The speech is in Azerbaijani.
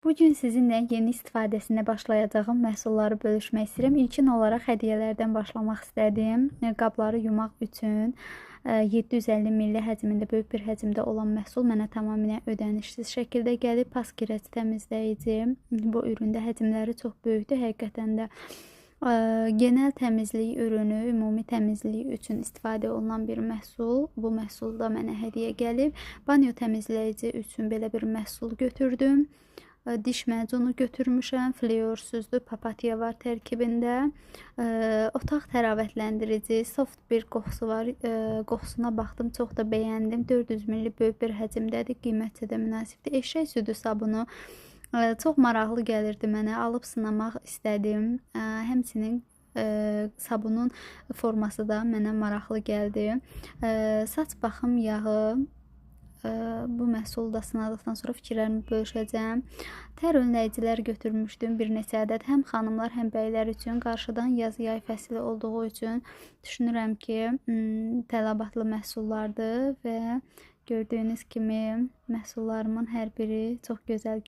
Bu gün sizinlə yeni istifadəsinə başlayacağım məhsulları bölüşmək istəyirəm. İlkin olaraq hədiyyələrdən başlamaq istədim. Qabları yumaq üçün 750 milli həcmində, böyük bir həcmdə olan məhsul mənə tamamilə ödənişsiz şəkildə gəlib. Pas kirəc təmizləyici. Bu üründə həcmləri çox böyükdür. Həqiqətən də genel təmizlik ürünü, ümumi təmizlik üçün istifadə olunan bir məhsul. Bu məhsul da mənə hədiyyə gəlib. Banyo təmizləyici üçün belə bir məhsul götürdüm. Diş macunu götürmüşəm. Flüorsuzdur, papatya var tərkibində. Otaq təravətləndirici, soft bir qoxusu var. Qoxusuna baxdım, çox da bəyəndim. 400 milli böyük bir həcmdədir, qiymətcə də münasibdir. Eşək südü sabunu çox maraqlı gəlirdi mənə. Alıb sınamaq istədim. Həmçinin sabunun forması da mənə maraqlı gəldi. Saç baxım yağı. Bu məhsulu da sınadıqdan sonra fikirlərimi bölüşəcəm. Tər önləyicilər götürmüşdüm bir neçə ədəd. Həm xanımlar, həm bəylər üçün. Qarşıdan yaz-yay fəsli olduğu üçün düşünürəm ki, tələbatlı məhsullardır və gördüyünüz kimi məhsullarımın hər biri çox gözəl.